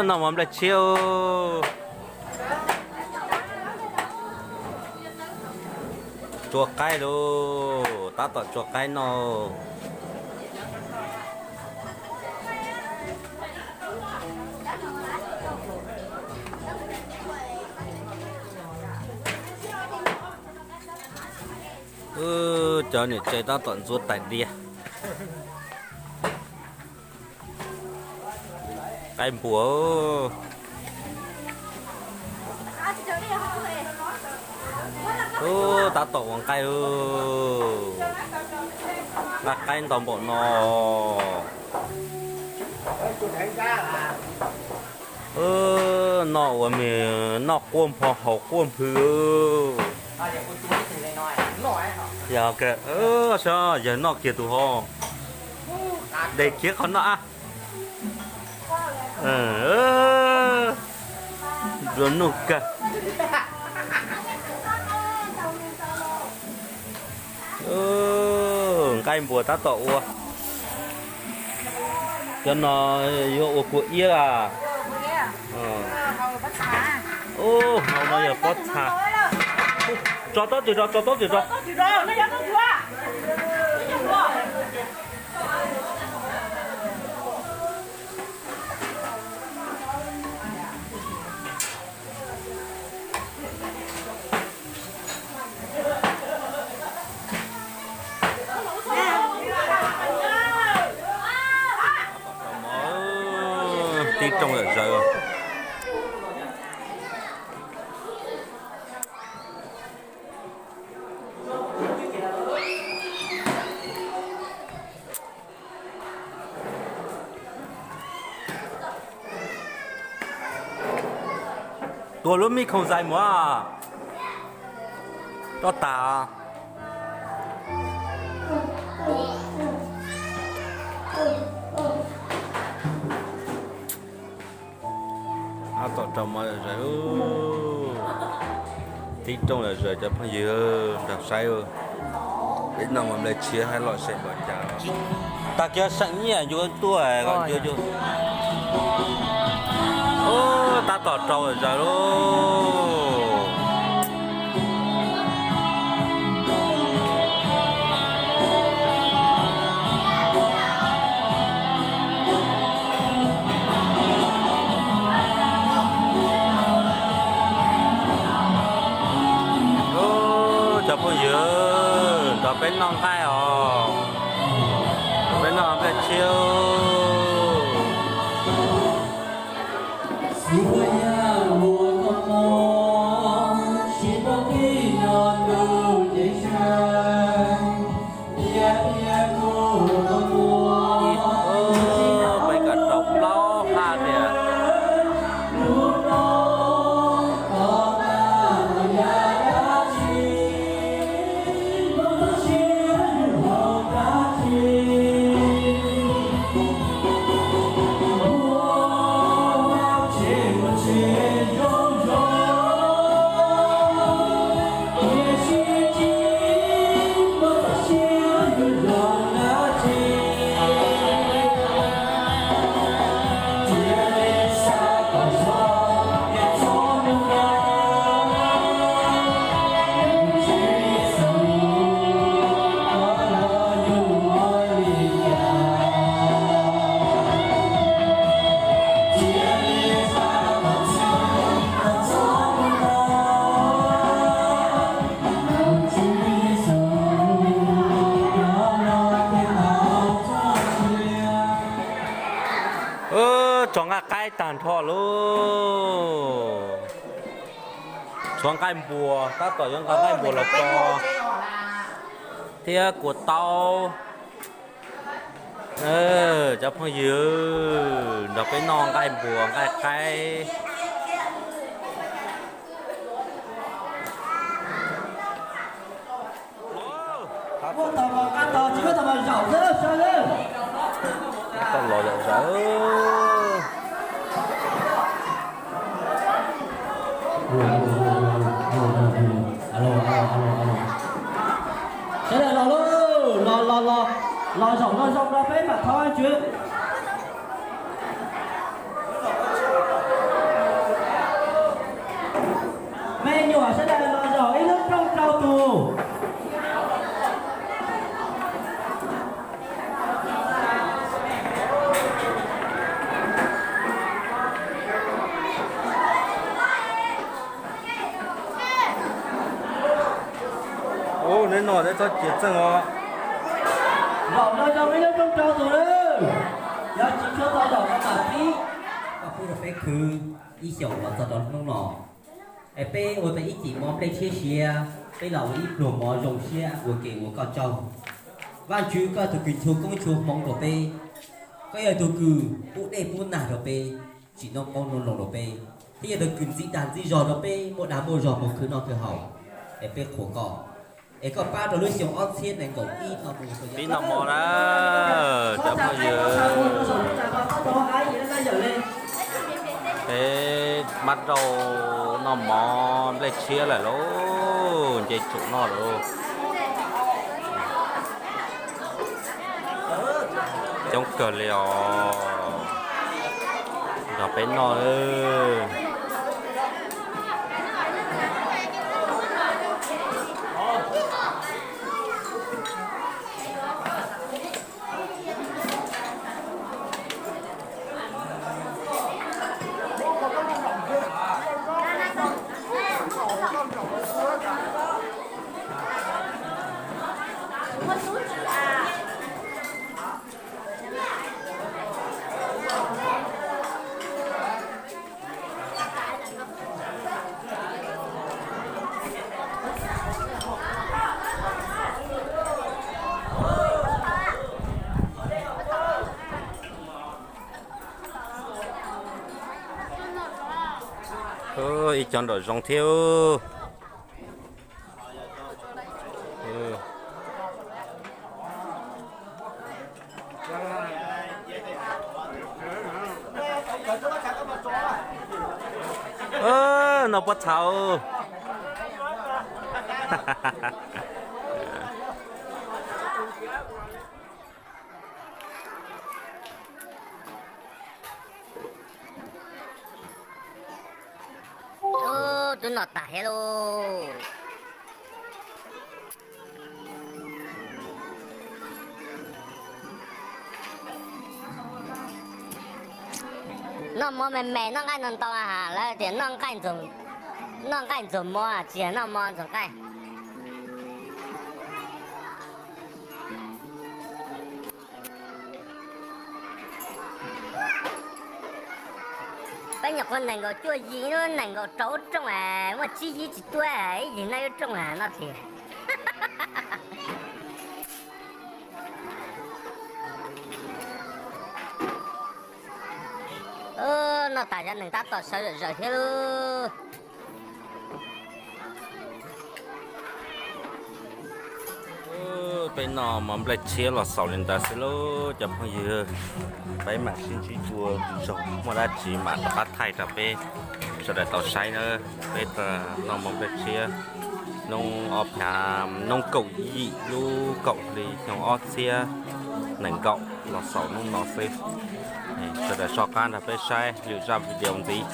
Noj mov nplej tshiab. Tsua qaib lauj, tab tom tsua qaib noj. Cov niam tsev tab tom ntxuav tais diav. Qaib npua. Tab tom ua nqaij. Nqa qaib ntau npaum no. Noj ua noj quaj npho haus quaj nphw. Yog, yawg noj kiag tus ho. De kiag qhov noj ab. Dua nuj kawg. Nqaij npua tab tom ua. Cov no yuav ua kua iab a. Hauv no yog pob txha. Tso tob twg tso, tso tob twg tso. Tib rooj lawm zawv. Tua lub mij khoom zais mus. Roj tas. Tab tom rau mov lawm zawv. Tib rooj lawm zawv cov phooj ywg nrog saib. Peb noj mov nplej tshiab hais lom zem npaum cas. Tag kis seem nyiaj yuav tuaj. Tab tom rau lawm zawv lauj. Cov phooj ywg, nrog peb noj nqaij os. Peb noj nplej tshiab. Peb kom rau plaub haj tias. Tso nqaij qaib tag nrho lauj. Tshuav nqaij npua, tab tom yuav nqa nqaij npua los tso thiab kua taub. Cov phooj ywg, nrog peb noj nqaij npua nqaij qaib. Tau los zom zaws. Sawv daws los lauj, los los los, los zaum no zoo rau peb mam thov Vajtswv. Me nyuam sawv daws los zaum ib lub rooj rau tus. Ub, neb noj neb txhob cia txeej os. Zaum no zoo ib lub rooj rau tus na. Yog tsis tshua tau zaum no mam pib. Koj pub rau peb khwv ib xyoos los txog rau hnub no. Es peb ua tau ib cim mov nplej tshiab siav, peb los ua ib pluag mov zoo siab ua ke ua koj tsaug. Vajtswv koj yog tus kws nchuav koob nchuav hmoov rau peb, koj yog tus kws pub dej pub nag rau peb, tsim noob qoob noob loo rau peb, thiab yog tus kws ntxiv dag ntxiv zog rau peb muaj dag muaj zog mus khwv noj khwv haus, es peb qhuas koj. Es koj pab rau lub xyoo ob txhiab nees nkaum ib no mus rau yav pib noj mov na, cov phooj ywg. Peb mab rau noj mov nplej tshiab lawm lauj, nce tsum noj lawm lauj. Coob kawg li os. Nrog peb noj. Ib co nraum zoov thiab. Noj pob txha. Twb noj tag thiab lauj. Noj mov me me noj nqaij ntau ntau, lawv tias noj nqaij ntxuag mov tsis yog noj mov ntxuag nqaij. Peb nyuam qhuav nees nkaum cuaj yim, nees nkaum rau ub rooj, muaj tsib yim tsis tuaj, ib yim noj ub rooj no tiag. Noj tas cov neeg tab tom sawv zom zaws thiab lauj. Peb noj mov nplej tshiab los xaus li ntawd xwb lauj cov phooj ywg. Peb mam sib ntsib dua lwm zaug muaj dab tsi mam rov qab thaij rau peb sawv daws tau saib na. Peb noj mov nplej tshiab hnub ob phav, hnub kaum yim lub kaum hli xyoo ob txhiab nees nkaum los xaus hnub no xwb. Sawv daws soj qab nrog peb saib lwm zaj video ntxiv.